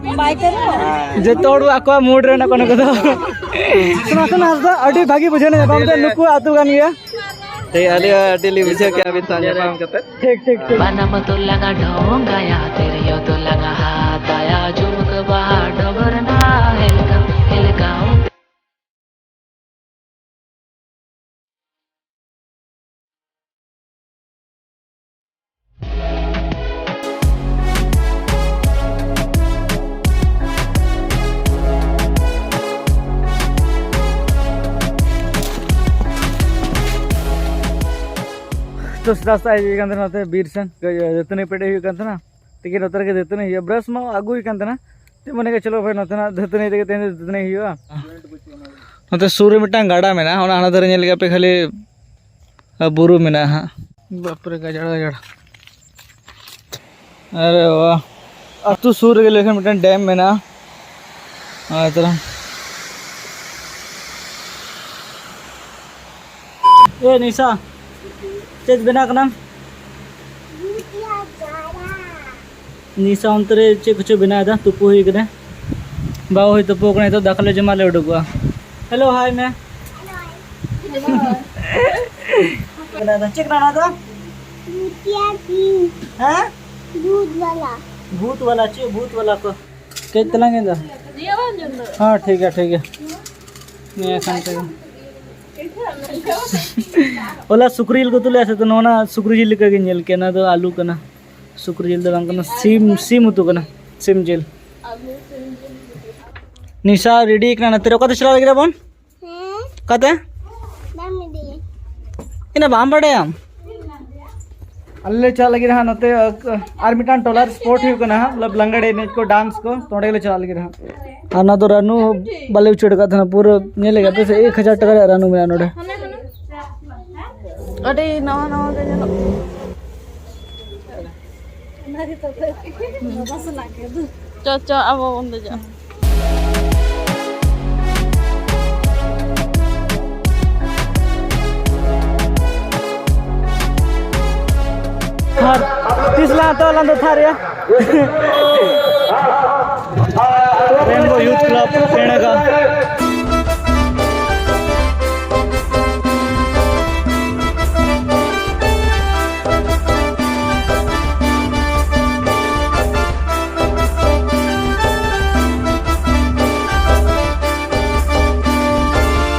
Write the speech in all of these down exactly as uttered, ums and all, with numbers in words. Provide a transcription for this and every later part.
ᱡᱚᱛᱚ ᱦᱚᱲ ᱟᱠᱚᱣᱟᱜ ᱢᱩᱰ ᱨᱮ ᱢᱮᱱᱟᱜ ᱠᱚᱣᱟ ᱱᱩᱠᱩ ᱫᱚ᱾ ᱥᱚᱱᱟᱛᱚᱱ ᱦᱟᱸᱥᱫᱟ, ᱟᱹᱰᱤ ᱵᱷᱟᱹᱜᱤ ᱵᱩᱡᱷᱟᱹᱣ ᱮᱱᱟ ᱧᱟᱯᱟᱢ ᱛᱮ, ᱱᱩᱠᱩ ᱟᱹᱛᱩ ᱠᱟᱱ ᱜᱮᱭᱟ᱾ ᱛᱮ ᱟᱹᱰᱤ, ᱟᱹᱰᱤ ᱞᱤᱧ ᱵᱩᱡᱷᱟᱹᱣ ᱠᱮᱜᱼᱟ ᱟᱹᱵᱤᱱ ᱥᱟᱶ ᱧᱟᱯᱟᱢ ᱠᱟᱛᱮ᱾ ᱴᱷᱤᱠ, ᱴᱷᱤᱠ, ᱴᱷᱤᱠ᱾ ᱵᱟᱱᱟᱢ ᱫᱚ ᱞᱟᱜᱟ ᱰᱷᱚᱝᱜᱟᱭᱟ, ᱛᱤᱨᱭᱳ ᱫᱚ ᱞᱟᱜᱟ ᱦᱟᱛᱟᱭᱟ, ᱡᱷᱩᱢᱠᱟᱹ ᱵᱟᱦᱟ ᱰᱚᱜᱚᱨ ᱱᱟ ᱦᱮᱞᱠᱟᱣ ᱦᱮᱞᱠᱟᱣ᱾ ᱛᱚ ᱥᱮᱛᱟᱜ ᱥᱮᱛᱟᱜ ᱦᱮᱡ ᱦᱩᱭ ᱠᱟᱱ ᱛᱟᱦᱮᱱᱟ ᱱᱚᱛᱮ ᱵᱤᱨ ᱥᱮᱱ, ᱫᱟᱹᱛᱟᱹᱱᱤ ᱯᱮᱴᱮᱡ ᱦᱩᱭᱩᱜ ᱠᱟᱱ ᱛᱟᱦᱮᱱᱟ᱾ ᱛᱤᱠᱤᱱ ᱱᱚᱛᱮ ᱨᱮᱜᱮ ᱫᱟᱹᱛᱟᱹᱱᱤ ᱦᱩᱭᱩᱜᱼᱟ, ᱵᱨᱟᱥ ᱢᱟ ᱟᱹᱜᱩ ᱦᱩᱭ ᱠᱟᱱ ᱛᱟᱦᱮᱱᱟ᱾ ᱛᱮ ᱢᱚᱱᱮ ᱜᱮ ᱪᱚᱞᱚ ᱵᱷᱟᱭ ᱱᱚᱛᱮᱱᱟᱜ ᱫᱟᱹᱛᱟᱹᱱᱤ ᱛᱮᱜᱮ ᱛᱮᱦᱮᱧ ᱫᱚ ᱫᱟᱹᱛᱟᱹᱱᱤ ᱦᱩᱭᱩᱜᱼᱟ᱾ ᱱᱚᱛᱮ ᱥᱩᱨ ᱨᱮ ᱢᱤᱫᱴᱟᱝ ᱜᱟᱰᱟ ᱢᱮᱱᱟᱜᱼᱟ, ᱚᱱᱟ ᱦᱟᱱᱟ ᱫᱷᱟᱨᱮ ᱧᱮᱞ ᱞᱮᱜᱟ ᱯᱮ ᱠᱷᱟᱹᱞᱤ ᱵᱩᱨᱩ ᱢᱮᱱᱟᱜᱼᱟ ᱦᱟᱸᱜ᱾ ᱵᱟᱯᱨᱮ, ᱜᱟᱡᱟᱲ ᱜᱟᱡᱟᱲ᱾ ᱟᱨᱮ ᱵᱟᱦ, ᱟᱹᱛᱩ ᱥᱩᱨ ᱨᱮᱜᱮ ᱞᱟᱹᱭ ᱞᱮᱠᱷᱟᱱ ᱢᱤᱫᱴᱟᱝ ᱰᱮᱢ ᱢᱮᱱᱟᱜᱼᱟ᱾ ᱟᱨ ᱛᱟᱦᱞᱮ ᱮ ᱱᱤᱥᱟ, ᱪᱮᱫ ᱵᱮᱱᱟᱣ ᱠᱟᱱᱟᱢ? ᱱᱤᱥᱟ ᱚᱱᱛᱮ ᱨᱮ ᱪᱮᱫ ᱠᱚᱪᱚ ᱵᱮᱱᱟᱣ ᱮᱫᱟ, ᱛᱩᱯᱩ ᱦᱩᱭ ᱠᱟᱱᱟ᱾ ᱵᱟᱵᱟ ᱦᱚᱭ ᱛᱩᱯᱩ ᱠᱟᱱᱟ, ᱱᱤᱛᱚᱜ ᱫᱟᱠᱟ ᱞᱮ ᱡᱚᱢᱟ, ᱞᱮ ᱩᱰᱩᱠᱚᱜᱼᱟ᱾ ᱦᱮᱞᱳ, ᱦᱟᱭ ᱢᱮ᱾ ᱵᱮᱱᱟᱣ ᱮᱫᱟ᱾ ᱪᱮᱫ ᱠᱟᱱᱟ ᱱᱚᱣᱟ ᱫᱚ? ᱵᱷᱩᱛᱤᱭᱟ ᱠᱤ? ᱦᱮᱸ? ᱵᱷᱩᱛ ᱵᱟᱞᱟ᱾ ᱵᱷᱩᱛ ᱵᱟᱞᱟ, ᱪᱮᱫ ᱵᱷᱩᱛ ᱵᱟᱞᱟ ᱠᱚ? ᱠᱟᱹᱡ ᱛᱟᱞᱟᱝ ᱤᱧ ᱫᱚ᱾ ᱦᱮᱸ, ᱴᱷᱤᱠ ᱜᱮᱭᱟ, ᱴᱷᱤᱠ ᱜᱮᱭᱟ᱾ ᱱᱤᱭᱟᱹ ᱠᱷᱟᱱ ᱛᱮᱜᱮ᱾ ᱦᱚᱞᱟ ᱥᱩᱠᱨᱤ ᱡᱤᱞ ᱠᱚ ᱩᱛᱩ ᱞᱮᱫᱼᱟ ᱥᱮ, ᱛᱚ ᱱᱚᱣᱟ ᱥᱩᱠᱨᱤ ᱡᱤᱞ ᱞᱮᱠᱟ ᱜᱮ ᱧᱮᱞ ᱠᱮᱫ, ᱚᱱᱟ ᱫᱚ ᱟᱹᱞᱩ ᱠᱟᱱᱟ, ᱥᱩᱠᱨᱤ ᱡᱤᱞ ᱫᱚ ᱵᱟᱝ ᱠᱟᱱᱟ, ᱥᱤᱢ, ᱥᱤᱢ ᱩᱛᱩ ᱠᱟᱱᱟ, ᱥᱤᱢ ᱡᱤᱞ᱾ ᱱᱤᱥᱟ ᱨᱮᱰᱤ ᱠᱟᱱᱟ, ᱱᱚᱛᱮ ᱨᱮ ᱚᱠᱟᱛᱮ ᱪᱟᱞᱟᱣ ᱞᱟᱹᱜᱤᱫ ᱵᱚᱱ? ᱦᱮᱸ? ᱚᱠᱟᱛᱮ? ᱫᱟᱢ ᱤᱫᱤ᱾ ᱤᱱᱟᱹ ᱵᱟᱢ ᱵᱟᱰᱟᱭᱟᱢ? ᱟᱞᱮ ᱞᱮ ᱪᱟᱞᱟᱜ ᱞᱟᱹᱜᱤᱫ ᱦᱟᱸᱜ ᱱᱚᱛᱮ, ᱟᱨ ᱢᱤᱫᱴᱟᱝ ᱴᱚᱞᱟᱨ ᱥᱯᱚᱴ ᱦᱩᱭᱩᱜ ᱠᱟᱱᱟ ᱦᱟᱸᱜ, ᱢᱚᱛᱞᱚᱵ ᱞᱟᱜᱽᱲᱮ ᱮᱱᱮᱡ ᱠᱚ, ᱰᱟᱱᱥ ᱠᱚ, ᱛᱚ ᱚᱸᱰᱮ ᱜᱮᱞᱮ ᱪᱟᱞᱟᱜ ᱞᱟᱹᱜᱤᱫ ᱦᱟᱸᱜ᱾ ᱟᱨ ᱚᱱᱟ ᱫᱚ ᱨᱟᱱᱩ ᱵᱟᱞᱮ ᱩᱪᱟᱹᱲ ᱟᱠᱟᱫ ᱛᱟᱦᱮᱱᱟ, ᱯᱩᱨᱟᱹ ᱧᱮᱞ ᱞᱮᱜᱟ ᱯᱮ ᱥᱮ, ᱮᱠ ᱦᱟᱡᱟᱨ ᱴᱟᱠᱟ ᱨᱮᱭᱟᱜ ᱨᱟᱱᱩ ᱢᱮᱱᱟᱜᱼᱟ ᱱᱚᱰᱮ᱾ ᱟᱹᱰᱤ ᱱᱟᱣᱟ ᱱᱟᱣᱟ ᱜᱮ ᱧᱮᱞᱚᱜ ᱠᱟᱱᱟ᱾ ᱪᱚ, ᱪᱚ, ᱟᱵᱚ ᱵᱚᱱ ᱫᱮᱡᱚᱜᱼᱟ᱾ ᱛᱷᱟᱨ, ᱛᱤᱥ ᱞᱟᱦᱟ ᱛᱚ ᱟᱞᱟᱝ ᱫᱚ ᱛᱷᱟᱨ ᱭᱟ? Rainbow Youth Club, ᱯᱮᱬᱮᱜᱟ᱾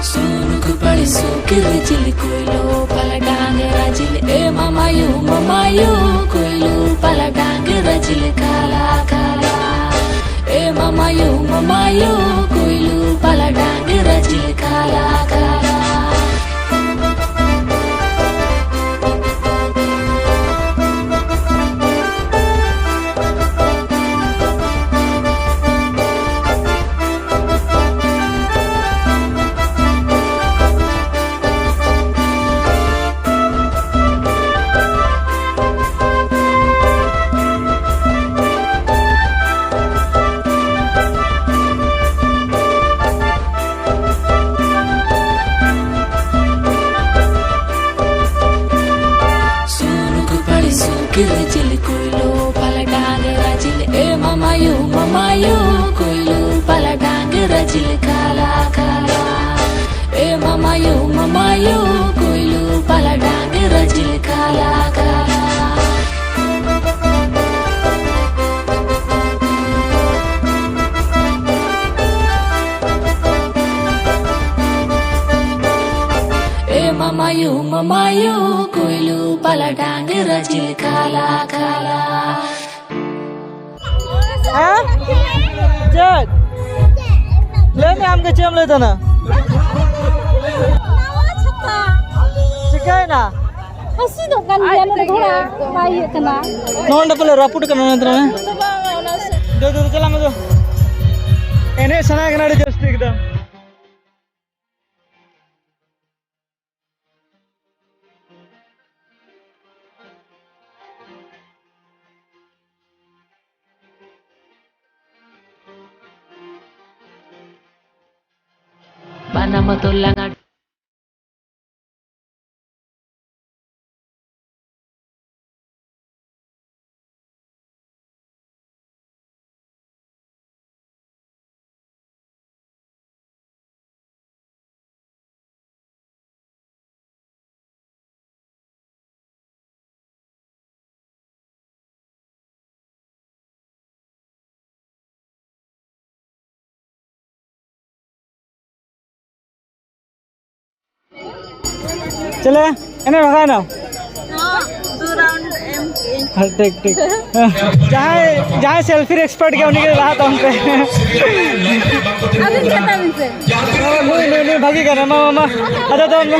ᱥᱩᱱᱩᱠ ᱯᱟᱲᱤ ᱥᱩᱠᱤᱨ ᱡᱤᱞ ᱠᱩᱭᱞᱩ ᱯᱟᱞᱟ ᱰᱟᱝᱜᱽᱨᱟ ᱡᱤᱞ ᱮ ᱢᱟᱢᱟᱭᱩ, ᱢᱟᱢᱟᱭᱩ ᱠᱩᱭᱞᱩ ᱯᱟᱞᱟ ᱰᱟᱝᱜᱽᱨᱟ ᱡᱤᱞ ᱠᱟᱞᱟ ᱠᱟᱞᱟ᱾ ᱮ ᱢᱟᱢᱟᱭᱩ, ᱢᱟᱢᱟᱭᱩ ᱠᱩᱭᱞᱩ ᱯᱟᱞᱟ ᱰᱟᱝᱜᱽᱨᱟ ᱡᱤᱞ ᱠᱟᱞᱟ ᱠᱟᱞᱟ᱾ ᱥᱩᱱᱩᱠ ᱯᱟᱲᱤ ᱥᱩᱠᱤᱨ ᱡᱤᱞ ᱠᱩᱭᱞᱩ ᱯᱟᱞᱟ ᱰᱟᱝᱜᱽᱨᱟ ᱡᱤᱞ ᱮ ᱢᱟᱢᱟᱭᱩ, ᱢᱟᱢᱟᱭᱩ ᱠᱩᱭᱞᱩ ᱯᱟᱞᱟ ᱰᱟᱝᱜᱽᱨᱟ ᱡᱤᱞ ᱠᱟᱞᱟ ᱠᱟᱞᱟ᱾ ᱮ ᱢᱟᱢᱟᱭᱩ, ᱢᱟᱢᱟᱭᱩ ᱠᱩᱭᱞᱩ ᱯᱟᱞᱟ ᱰᱟᱝᱜᱽᱨᱟ ᱡᱤᱞ ᱠᱟᱞᱟ ᱠᱟᱞᱟ᱾ ᱮ ᱢᱟᱢᱟᱭᱩ, ᱢᱟᱢᱟᱭᱩ ᱠᱩᱭᱞᱩ ᱯᱟᱞᱟ ᱰᱟᱝᱜᱽᱨᱟ ᱡᱤᱞ ᱠᱟᱞᱟ ᱠᱟᱞᱟ᱾ ᱦᱮᱸ? ᱪᱮᱫ? ᱞᱟᱹᱭ ᱢᱮ, ᱟᱢ ᱜᱮ ᱪᱮᱫ ᱮᱢ ᱞᱟᱹᱭ ᱛᱟᱦᱮᱱᱟ? ᱪᱤᱠᱟᱹᱭᱮᱱᱟ? ᱦᱟᱹᱥᱩ ᱫᱚ ᱠᱟᱱ ᱜᱮᱭᱟ, ᱱᱚᱰᱮ ᱜᱷᱚᱲᱟ ᱵᱟᱭ ᱤᱭᱟᱹᱜ ᱠᱟᱱᱟ᱾ ᱱᱚᱰᱮ ᱯᱟᱞᱮ ᱨᱟᱹᱯᱩᱫ ᱠᱟᱱᱟ, ᱱᱚᱰᱮ ᱛᱟᱞᱟᱝ ᱢᱮ᱾ ᱫᱩ, ᱫᱩ, ᱫᱩ, ᱪᱟᱞᱟᱜ ᱢᱮ, ᱫᱩ᱾ ᱮᱱᱮᱡ ᱥᱟᱱᱟ ᱠᱟᱱᱟ ᱟᱹᱰᱤ ᱡᱟᱹᱥᱛᱤ ᱮᱠᱫᱚᱢ᱾ ᱵᱟᱱᱟᱢ ᱛᱚᱞ ᱞᱟᱝᱟ᱾ ᱪᱮᱞᱮ, ᱮᱱᱮ ᱵᱷᱟᱜᱟᱭ ᱱᱟ᱾ ᱦᱚᱸ, ᱫᱩ round ᱮᱢ ᱠᱮᱜᱼᱟᱹᱧ᱾ ᱦᱮᱸ, ᱴᱷᱤᱠ, ᱴᱷᱤᱠ᱾ ᱡᱟᱦᱟᱸᱭ, ᱡᱟᱦᱟᱸᱭ selfie ᱨᱮ expert ᱜᱮᱭᱟ, ᱩᱱᱤ ᱜᱮ ᱞᱟᱦᱟ ᱛᱟᱵᱚᱱ ᱯᱮ᱾ ᱟᱹᱵᱤᱱ ᱪᱷᱟᱛᱟ ᱵᱤᱱ ᱥᱮ᱾ ᱱᱩᱭ, ᱱᱩᱭ, ᱱᱩᱭ ᱵᱷᱟᱜᱤ ᱠᱟᱱᱟ, ᱢᱟ, ᱢᱟ, ᱢᱟ᱾ ᱟᱫᱚ ᱫᱚᱱ ᱢᱮ᱾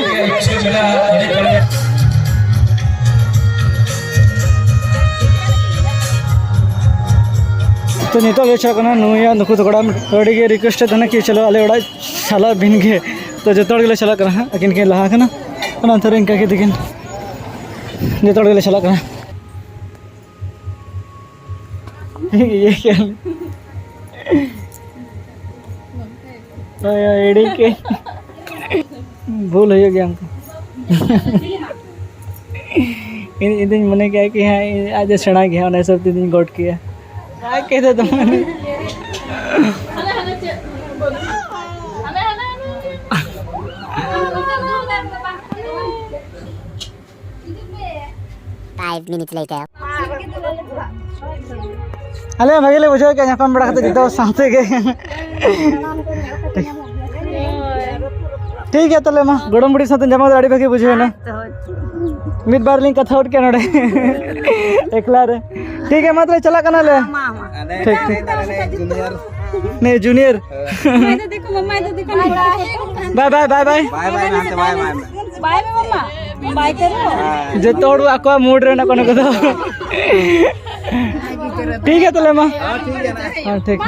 ᱛᱚ, ᱱᱤᱛᱚᱜ ᱞᱮ ᱪᱟᱞᱟᱜ ᱠᱟᱱᱟ, ᱱᱩᱭᱟᱜ, ᱱᱩᱠᱩ ᱛᱟᱠᱚ ᱚᱲᱟᱜ᱾ ᱟᱹᱰᱤ ᱜᱮ request ᱮᱫ ᱛᱟᱦᱮᱱᱟ ᱠᱤ ᱪᱚᱞᱚ ᱟᱞᱮ ᱚᱲᱟᱜ ᱪᱟᱞᱟᱜ ᱵᱤᱱ ᱜᱮ᱾ ᱛᱚ, ᱡᱚᱛᱚ ᱦᱚᱲ ᱜᱮᱞᱮ ᱪᱟᱞᱟᱜ ᱠᱟᱱᱟ ᱦᱟᱸᱜ, ᱟᱹᱠᱤᱱ ᱠᱤᱱ ᱞᱟᱦᱟ ᱠᱟᱱᱟ, ᱚᱱᱟ ᱛᱷᱟᱨᱮ ᱤᱱᱠᱟ ᱠᱟᱛᱮ ᱠᱤᱱ, ᱡᱚᱛᱚ ᱦᱚᱲ ᱜᱮᱞᱮ ᱪᱟᱞᱟᱜ ᱠᱟᱱᱟ᱾ ᱤᱭᱟᱹ ᱠᱮᱫ᱾ ᱦᱳᱭ, ᱦᱳᱭ, ᱦᱤᱲᱤᱧ ᱠᱮᱫ᱾ ᱵᱷᱩᱞ ᱦᱩᱭᱩᱜ ᱜᱮᱭᱟ ᱚᱱᱠᱟ᱾ ᱤᱧ, ᱤᱧ ᱫᱩᱧ ᱢᱚᱱᱮ ᱠᱮᱜᱼᱟ ᱠᱤ ᱦᱟᱸᱜ ᱟᱡ ᱮ ᱥᱮᱬᱟ ᱜᱮᱭᱟ, ᱚᱱᱟ ᱦᱤᱥᱟᱹᱵ ᱛᱮ ᱤᱧ ᱜᱚᱰ ᱠᱮᱜᱼᱟ᱾ ᱟᱡ ᱠᱮᱫᱟ ᱫᱚᱢᱮ᱾ Five minutes later. ᱟᱞᱮ ᱦᱚᱸ ᱵᱷᱟᱜᱮ ᱞᱮ ᱵᱩᱡᱷᱟᱹᱣ ᱠᱮᱜᱼᱟ ᱧᱟᱯᱟᱢ ᱵᱟᱲᱟ ᱠᱟᱛᱮ ᱡᱚᱛᱚ ᱥᱟᱶᱛᱮ ᱜᱮ᱾ ᱴᱷᱤᱠ ᱜᱮᱭᱟ, ᱛᱟᱦᱚᱞᱮ ᱢᱟ, ᱜᱚᱲᱚᱢ ᱵᱩᱲᱦᱤ ᱥᱟᱶᱛᱮ ᱧᱟᱯᱟᱢ ᱠᱟᱛᱮ ᱟᱹᱰᱤ ᱵᱷᱟᱜᱮ ᱵᱩᱡᱷᱟᱹᱣ ᱮᱱᱟ᱾ ᱢᱤᱫ ᱵᱟᱨ ᱞᱤᱧ ᱠᱟᱛᱷᱟ ᱜᱚᱫ ᱠᱮᱜᱼᱟ ᱱᱚᱰᱮ ᱮᱠᱞᱟ ᱨᱮ᱾ ᱴᱷᱤᱠ ᱜᱮᱭᱟ, ᱢᱟ ᱛᱟᱦᱚᱞᱮ ᱪᱟᱞᱟᱜ ᱠᱟᱱᱟᱞᱮ᱾ ᱴᱷᱤᱠ, ᱴᱷᱤᱠ᱾ ᱱᱮ ᱡᱩᱱᱤᱭᱟᱨ᱾ ᱵᱟᱭ, ᱵᱟᱭ, ᱵᱟᱭ, ᱵᱟᱭ᱾ ᱵᱟᱭ ᱵᱟᱭ ᱢᱮᱱᱛᱮ ᱵᱟᱭ ᱵᱟᱭ ᱢᱮ᱾ ᱵᱟᱭ ᱢᱮ ᱢᱟᱢᱟ᱾ ᱵᱟᱭ ᱛᱮ ᱨᱚ᱾ ᱡᱚᱛᱚ ᱦᱚᱲ ᱟᱠᱚᱣᱟᱜ mood ᱨᱮ ᱢᱮᱱᱟᱜ ᱠᱚᱣᱟ ᱱᱩᱠᱩ ᱫᱚ᱾ ᱴᱷᱤᱠ ᱜᱮᱭᱟ ᱛᱟᱦᱚᱞᱮ ᱢᱟ᱾ ᱦᱮᱸ, ᱴᱷᱤᱠ ᱜᱮᱭᱟ ᱱᱟ᱾ ᱦᱮᱸ, ᱴᱷᱤᱠ᱾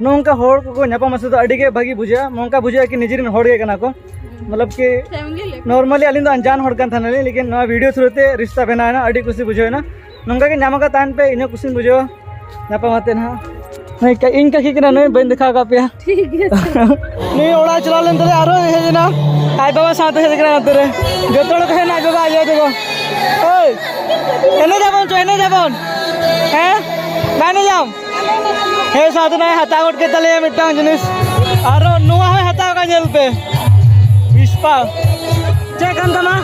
ᱱᱚᱝᱠᱟ ᱦᱚᱲ ᱠᱚᱠᱚ ᱧᱟᱯᱟᱢᱟ ᱥᱮ ᱫᱚ ᱟᱹᱰᱤ ᱜᱮ ᱵᱷᱟᱹᱜᱤ ᱵᱩᱡᱷᱟᱹᱜᱼᱟ᱾ ᱱᱚᱝᱠᱟ ᱵᱩᱡᱷᱟᱹᱜᱼᱟ ᱠᱤ ᱱᱤᱡᱮᱨᱮᱱ ᱦᱚᱲ ᱜᱮ ᱠᱟᱱᱟ ᱠᱚ᱾ ᱢᱚᱛᱞᱚᱵ ᱠᱤ normally ᱟᱹᱞᱤᱧ ᱫᱚ ᱟᱱᱡᱟᱱ ᱦᱚᱲ ᱠᱟᱱ ᱛᱟᱦᱮᱱᱟᱞᱤᱧ, ᱞᱮᱠᱤᱱ ᱱᱚᱣᱟ video through ᱛᱮ ᱨᱤᱥᱛᱟ ᱵᱮᱱᱟᱣ ᱮᱱᱟ, ᱟᱹᱰᱤ ᱠᱩᱥᱤ ᱵᱩᱡᱷᱟᱹᱣ ᱮᱱᱟ᱾ ᱱᱚᱝᱠᱟ ᱜᱮ ᱧᱟᱢ ᱟᱠᱟᱫ ᱛᱟᱦᱮᱱ ᱯᱮ, ᱤᱧ ᱦᱚᱸ ᱠᱩᱥᱤᱧ ᱵᱩᱡᱷᱟᱹᱣᱟ ᱧᱟᱯᱟᱢ ᱟᱛᱮ ᱱᱟᱦᱟᱜ᱾ ᱱᱩᱭ ᱠᱟ-, ᱤᱧ ᱠᱟᱹᱠᱤ ᱠᱟᱱᱟ ᱱᱩᱭ, ᱵᱟᱹᱧ ᱫᱮᱠᱷᱟᱣ ᱟᱠᱟᱫ ᱯᱮᱭᱟ᱾ ᱴᱷᱤᱠ ᱜᱮᱭᱟ᱾ ᱱᱩᱭ ᱚᱲᱟᱜ ᱪᱟᱞᱟᱣ ᱞᱮᱱ ᱛᱟᱞᱮ, ᱟᱨᱦᱚᱸ ᱦᱮᱡ ᱮᱱᱟ, ᱟᱡ ᱵᱟᱵᱟ ᱥᱟᱶᱛᱮ ᱦᱮᱡ ᱟᱠᱟᱱᱟ ᱱᱚᱛᱮ ᱨᱮ᱾ ᱡᱚᱛᱚ ᱦᱚᱲ ᱠᱚ ᱦᱮᱡ ᱮᱱᱟ, ᱟᱡ ᱵᱟᱵᱟ, ᱟᱡ ᱟᱭᱳ ᱛᱟᱠᱚ᱾ ᱳᱭ, ᱮᱱᱮᱡ ᱟᱵᱚᱱ ᱪᱚ, ᱮᱱᱮᱡ ᱟᱵᱚᱱ᱾ ᱦᱮᱸ? ᱵᱟᱭ ᱮᱱᱮᱡ ᱟᱢ? ᱦᱮᱸ, ᱥᱟᱶᱛᱮ ᱱᱚᱜᱼᱚᱭ ᱦᱟᱛᱟᱣ ᱜᱚᱫ ᱠᱮᱫ ᱛᱟᱞᱮᱭᱟ ᱢᱤᱫᱴᱟᱝ ᱡᱤᱱᱤᱥ᱾ ᱟᱨᱚ ᱱᱚᱣᱟ ᱦᱚᱸᱭ ᱦᱟᱛᱟᱣ ᱠᱟᱜ, ᱧᱮᱞ ᱯᱮ᱾ ᱤᱥᱯᱟ᱾ ᱪᱮᱫ ᱠᱟᱱ ᱛᱟᱢᱟ?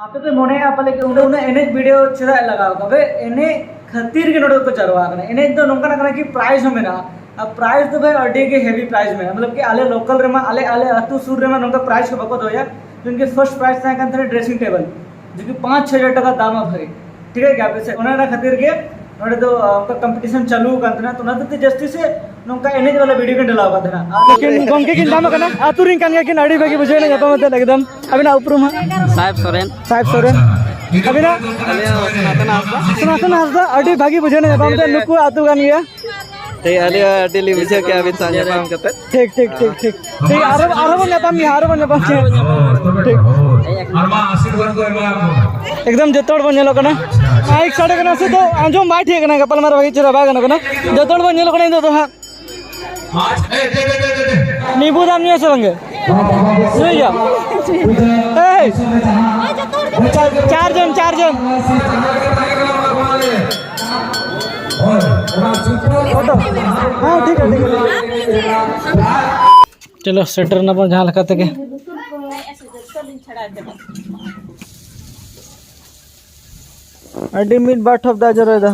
ᱟᱯᱮ ᱯᱮ ᱢᱚᱱᱮᱭᱟ ᱯᱟᱞᱮ ᱠᱤ ᱩᱱᱟᱹᱜ, ᱩᱱᱟᱹᱜ ᱮᱱᱮᱡ ᱵᱷᱤᱰᱤᱭᱳ ᱪᱮᱫᱟᱜ ᱮ ᱞᱟᱜᱟᱣ ᱠᱟᱫᱟ? ᱮᱱᱮᱡ ᱠᱷᱟᱹᱛᱤᱨ ᱜᱮ ᱱᱚᱰᱮ ᱠᱚ ᱡᱟᱨᱣᱟ ᱠᱟᱱᱟ᱾ ᱮᱱᱮᱡ ᱫᱚ ᱱᱚᱝᱠᱟᱱᱟᱜ ᱠᱟᱱᱟ ᱠᱤ ᱯᱨᱟᱭᱤᱡᱽ ᱦᱚᱸ ᱢᱮᱱᱟᱜᱼᱟ, ᱟᱨ ᱯᱨᱟᱭᱤᱡᱽ ᱫᱚ ᱵᱷᱟᱭ ᱟᱹᱰᱤ ᱜᱮ ᱦᱮᱵᱤ ᱯᱨᱟᱭᱤᱡᱽ ᱢᱮᱱᱟᱜᱼᱟ᱾ ᱢᱚᱛᱞᱚᱵ ᱠᱤ ᱟᱞᱮ ᱞᱳᱠᱟᱞ ᱨᱮᱢᱟ, ᱟᱞᱮ, ᱟᱞᱮ ᱟᱹᱛᱩ ᱥᱩᱨ ᱨᱮᱢᱟ ᱱᱚᱝᱠᱟ ᱯᱨᱟᱭᱤᱡᱽ ᱠᱚ ᱵᱟᱠᱚ ᱫᱚᱦᱚᱭᱟ, ᱠᱤᱭᱩᱠᱤ ᱯᱷᱟᱨᱥᱴ ᱯᱨᱟᱭᱤᱡᱽ ᱛᱟᱦᱮᱸ ᱠᱟᱱ ᱛᱟᱦᱮᱱᱟ ᱰᱨᱮᱥᱤᱝ ᱴᱮᱵᱚᱞ, ᱡᱮ ᱠᱤ ᱯᱟᱸᱪ ᱪᱷᱚ ᱦᱟᱡᱟᱨ ᱴᱟᱠᱟ ᱫᱟᱢᱟ ᱵᱷᱟᱭ, ᱴᱷᱤᱠ ᱜᱮᱭᱟ ᱯᱮᱥᱮ? ᱚᱱᱮ ᱚᱱᱟ ᱠᱷᱟᱹᱛᱤᱨ ᱜᱮ ᱱᱚᱰᱮ ᱫᱚ, ᱟ, ᱚᱱᱠᱟ ᱠᱚᱢᱯᱤᱴᱤᱥᱚᱱ ᱪᱟᱹᱞᱩ ᱟᱠᱟᱱ ᱛᱟᱦᱮᱱᱟ, ᱛᱚ ᱚᱱᱟ ᱦᱚᱛᱮᱡ ᱛᱮ ᱡᱟᱹᱥᱛᱤ ᱥᱮ ᱱᱚᱝᱠᱟ ᱮᱱᱮᱡ ᱵᱟᱞᱟ ᱵᱷᱤᱰᱤᱭᱳ ᱠᱤᱱ ᱰᱟᱞᱟᱣ ᱟᱠᱟᱫ ᱛᱟᱦᱮᱱᱟ᱾ ᱟᱨ ᱱᱩᱠᱤᱱ ᱜᱚᱢᱠᱮ ᱠᱤᱱ ᱧᱟᱢ ᱟᱠᱟᱱᱟ, ᱟᱹᱛᱩ ᱨᱮᱱ ᱠᱟᱱ ᱜᱮᱭᱟ ᱠᱤᱱ, ᱟᱹᱰᱤ ᱵᱷᱟᱹᱜᱤ ᱵᱩᱡᱷᱟᱹᱣ ᱮᱱᱟ ᱧᱟᱯᱟᱢ ᱠᱟᱛᱮ ᱮᱠᱫᱚᱢ᱾ ᱟᱹᱵᱤᱱᱟᱜ ᱩᱯᱨᱩᱢ ᱦᱚᱸ? ᱥᱟᱦᱮᱵ ᱥᱚᱨᱮᱱ᱾ ᱥᱟᱦᱮᱵ ᱥᱚᱨᱮᱱ᱾ ᱟᱹᱵᱤᱱᱟᱜ? ᱟᱹᱞᱤᱧᱟᱜ ᱥᱚᱱᱟᱛᱚᱱ ᱦᱟᱸᱥᱫᱟ᱾ ᱥᱚᱱᱟᱛᱚᱱ ᱦᱟᱸᱥᱫᱟ, ᱟᱹᱰᱤ ᱵᱷᱟᱹᱜᱤ ᱵᱩᱡᱷᱟᱹᱣ ᱮᱱᱟ ᱧᱟᱯᱟᱢ ᱠᱟᱛᱮ, ᱱᱩᱠᱩ ᱟᱹᱛᱩ ᱠᱟᱱ ᱜᱮᱭᱟ᱾ ᱛᱮ ᱟᱹᱞᱤᱧ ᱦᱚᱸ ᱟᱹᱰᱤ ᱞᱤᱧ ᱵᱩᱡᱷᱟᱹᱣ ᱠᱮᱜᱼᱟ ᱟᱹᱵᱤᱱ ᱥᱟᱶ ᱧᱟᱯᱟᱢ ᱠᱟᱛᱮ᱾ ᱴᱷᱤᱠ, ᱴᱷᱤᱠ, ᱴᱷᱤᱠ, ᱴᱷᱤᱠ᱾ ᱴᱷᱤᱠ, ᱟᱨᱦᱚᱸ, ᱟᱨᱦᱚᱸ ᱵᱚᱱ ᱧᱟᱯᱟᱢ ᱜᱮᱭᱟ, ᱟᱨᱦᱚᱸ ᱵᱚᱱ ᱧᱟᱯᱟᱢ ᱜᱮᱭᱟ᱾ ᱴᱷᱤᱠ᱾ ᱟᱨ ᱢᱟ ᱟᱥᱤᱨᱵᱟᱫᱽ ᱠᱚ ᱮᱢᱟ ᱠᱚ᱾ ᱮᱠᱫᱚᱢ ᱡᱚᱛᱚ ᱦᱚᱲ ᱵᱚᱱ ᱧᱮᱞᱚᱜ ᱠᱟᱱᱟ᱾ ᱢᱟᱭᱤᱠ ᱥᱟᱰᱮ ᱠᱟᱱᱟ ᱥᱮ ᱛᱚ ᱟᱸᱡᱚᱢ ᱵᱟᱭ ᱴᱷᱤᱠ ᱠᱟᱱᱟ, ᱜᱟᱯᱟᱞ ᱢᱟᱨᱟᱣ ᱵᱷᱟᱹᱜᱤ ᱪᱮᱦᱨᱟ ᱵᱟᱭ ᱜᱟᱱᱚᱜ ᱠᱟᱱᱟ᱾ ᱡᱚᱛᱚ ᱦᱚᱲ ᱵᱚᱱ ᱧᱮᱞᱚᱜ ᱠᱟᱱᱟ ᱱᱤᱛᱚᱜ ᱫᱚ ᱦᱟᱸᱜ᱾ ᱟᱪᱪᱷᱟ, ᱮ, ᱫᱮ, ᱫᱮ, ᱫᱮ, ᱫᱮ, ᱫᱮ᱾ ᱱᱤᱵᱩ ᱫᱟᱢ ᱧᱩᱭᱟ ᱥᱮ ᱵᱟᱝᱜᱮ? ᱧᱩᱭ ᱜᱮᱭᱟ᱾ ᱮᱭ! ᱪᱟᱨ ᱡᱚᱱ, ᱪᱟᱨ ᱡᱚᱱ᱾ ᱯᱷᱳᱴᱳ? ᱦᱮᱸ, ᱴᱷᱤᱠ ᱜᱮᱭᱟ, ᱴᱷᱤᱠ ᱜᱮᱭᱟ᱾ ᱪᱚᱞᱚ, ᱥᱮᱴᱮᱨ ᱱᱟᱵᱚᱱ ᱡᱟᱦᱟᱸ ᱞᱮᱠᱟ ᱛᱮᱜᱮ᱾ ᱟᱹᱰᱤ ᱢᱤᱫ ᱵᱟᱨ ᱴᱷᱚᱯ ᱫᱟᱜ ᱡᱚᱨᱚᱭᱮᱫᱟ᱾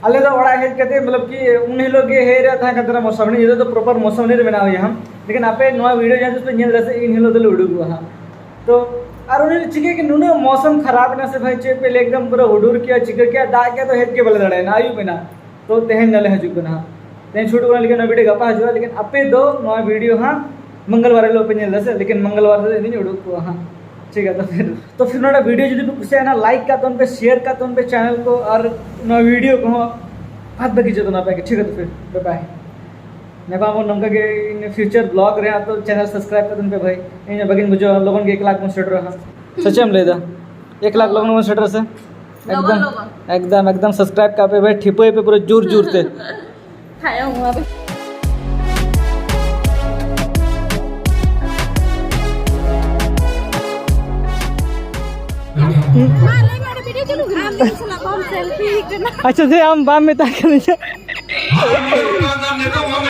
ᱟᱞᱮ ᱫᱚ ᱚᱲᱟᱜ ᱦᱮᱡ ᱠᱟᱛᱮ, ᱢᱚᱛᱞᱚᱵ ᱠᱤ, ᱩᱱ ᱦᱤᱞᱳᱜ ᱜᱮ ᱦᱮᱡ ᱨᱮᱭᱟᱜ ᱛᱟᱦᱮᱸ ᱠᱟᱱ ᱛᱟᱞᱮᱭᱟ ᱢᱚᱥᱟᱵᱚᱱᱤ, ᱱᱤᱛᱚᱜ ᱫᱚ ᱯᱨᱚᱯᱟᱨ ᱢᱚᱥᱟᱵᱚᱱᱤ ᱨᱮ ᱢᱮᱱᱟᱜ ᱦᱩᱭᱟ ᱦᱟᱸᱜ᱾ ᱞᱮᱠᱤᱱ ᱟᱯᱮ ᱱᱚᱣᱟ ᱵᱷᱤᱰᱤᱭᱳ ᱡᱟᱦᱟᱸ ᱛᱤᱥ ᱯᱮ ᱧᱮᱞ ᱨᱮᱥᱮ, ᱤᱱ ᱦᱤᱞᱳᱜ ᱫᱚᱞᱮ ᱩᱰᱩᱠᱚᱜᱼᱟ ᱦᱟᱸᱜ᱾ ᱛᱚ ᱟᱨ ᱩᱱᱤ ᱪᱤᱠᱟᱹ ᱠᱮ, ᱱᱩᱱᱟᱹᱜ ᱢᱚᱥᱚᱢ ᱠᱷᱟᱨᱟᱯ ᱮᱱᱟ ᱥᱮ ᱵᱷᱟᱭ, ᱪᱮᱫ ᱯᱮ ᱞᱟᱹᱭ, ᱮᱠᱫᱚᱢ ᱯᱩᱨᱟᱹ ᱦᱩᱰᱩᱨ ᱠᱮᱜᱼᱟ, ᱪᱤᱠᱟᱹ ᱠᱮᱜᱼᱟ, ᱫᱟᱜ ᱠᱮᱜᱼᱟ, ᱛᱚ ᱦᱮᱡ ᱜᱮ ᱵᱟᱞᱮ ᱫᱟᱲᱮᱭᱟᱜᱼᱟ, ᱟᱹᱭᱩᱵ ᱮᱱᱟ᱾ ᱛᱚ ᱛᱮᱦᱮᱧ ᱱᱚᱰᱮ ᱦᱤᱡᱩᱜ ᱠᱟᱱᱟ ᱦᱟᱸᱜ᱾ ᱛᱮᱦᱮᱧ ᱥᱩᱴ ᱠᱟᱱᱟ, ᱞᱮᱠᱤᱱ ᱱᱚᱣᱟ ᱵᱷᱤᱰᱤᱭᱳ ᱜᱟᱯᱟ ᱦᱤᱡᱩᱜᱼᱟ, ᱞᱮᱠᱤᱱ ᱟᱯᱮ ᱫᱚ ᱱᱚᱣᱟ ᱵᱷᱤᱰᱤᱭᱳ ᱦᱟᱸᱜ ᱢᱚᱝᱜᱚᱞᱵᱟᱨ ᱦᱤᱞᱳᱜ ᱯᱮ ᱧᱮᱞ ᱮᱫᱟ ᱥᱮ, ᱞᱮᱠᱤᱱ ᱢᱚᱝᱜᱚᱞᱵᱟᱨ ᱦᱤᱞᱳᱜ ᱤᱧ ᱩᱰᱩᱠ ᱠᱚᱣᱟ ᱦᱟᱸᱜ᱾ ᱴᱷᱤᱠ ᱜᱮᱭᱟ, ᱛᱚ ᱯᱷᱤᱨ, ᱛᱚ ᱯᱷᱤᱨ ᱱᱚᱰᱮ ᱵᱷᱤᱰᱤᱭᱳ ᱡᱩᱫᱤ ᱯᱮ ᱠᱩᱥᱤᱭᱟᱜᱼᱟ, ᱞᱟᱭᱤᱠ ᱠᱟᱜ ᱛᱟᱵᱚᱱ ᱯᱮ, ᱥᱮᱭᱟᱨ ᱠᱟᱜ ᱛᱟᱵᱚᱱ ᱯᱮ ᱪᱮᱱᱮᱞ ᱠᱚ, ᱟᱨ ᱱᱚᱣᱟ ᱵᱷᱤᱰᱤᱭᱳ ᱠᱚᱦᱚᱸ ᱵᱟᱫ ᱵᱟᱹᱠᱤ ᱡᱚᱛᱚ ᱱᱟᱯᱟᱭ ᱜᱮ᱾ ᱴᱷᱤᱠ ᱜᱮᱭᱟ, ᱛᱚ ᱯᱷᱤᱨ ᱵᱟᱭ ᱵᱟᱭ᱾ ᱧᱟᱯᱟᱢ ᱟᱵᱚᱱ ᱱᱚᱝᱠᱟ ᱜᱮ ᱤᱧ ᱯᱷᱤᱭᱩᱪᱟᱨ ᱵᱞᱚᱜ ᱨᱮ, ᱟᱨ ᱛᱚ ᱪᱮᱱᱮᱞ ᱥᱟᱵᱥᱠᱨᱟᱭᱤᱵ ᱠᱟᱜ ᱛᱟᱵᱚᱱ ᱯᱮ ᱵᱷᱟᱭ, ᱤᱧ ᱦᱚᱸ ᱵᱟᱹᱜᱤᱧ ᱵᱩᱡᱷᱟᱹᱣᱟ, ᱞᱚᱜᱚᱱ ᱜᱮ ᱮᱠ ᱞᱟᱠᱷ ᱵᱚᱱ ᱥᱮᱴᱮᱨᱚᱜᱼᱟ ᱦᱟᱸᱜ᱾ ᱥᱮ ᱪᱮᱫ ᱮᱢ ᱞᱟᱹᱭᱫᱟ? ᱮᱠ ᱞᱟᱠᱷ ᱞᱚᱜᱚᱱ ᱵᱚᱱ ᱥᱮᱴᱮᱨᱟ ᱥᱮ? ᱞᱚᱜᱚᱱ, ᱮᱠᱫᱚᱢ, ᱞᱚᱜᱚᱱ᱾ ᱮᱠᱫᱚᱢ, ᱮᱠᱫᱚᱢ ᱥᱟᱵᱥᱠᱨᱟᱭᱤᱵ ᱠᱟᱜ ᱯᱮ ᱵᱷᱟᱭ, ᱴᱷᱤᱯᱟᱹᱭ ᱯᱮ ᱯᱩᱨᱟᱹ ᱡᱳᱨ ᱡᱳᱨ ᱛᱮ᱾ ᱛᱟᱭᱚᱢ ᱢᱟ᱾ ᱢᱟ, ᱞᱟᱹᱭ ᱢᱮ, ᱚᱸᱰᱮ ᱵᱷᱤᱰᱤᱭᱳ ᱪᱟᱹᱞᱩ ᱠᱟᱱᱟ᱾ ᱟᱢ ᱤᱧ ᱥᱟᱞᱟᱜ ᱵᱟᱢ ᱥᱮᱞᱯᱷᱤ ᱠᱟᱱᱟ᱾ ᱟᱪᱪᱷᱟ, ᱥᱮ ᱟᱢ ᱵᱟᱢ ᱢᱮᱛᱟ ᱠᱟᱫᱤᱧᱟ?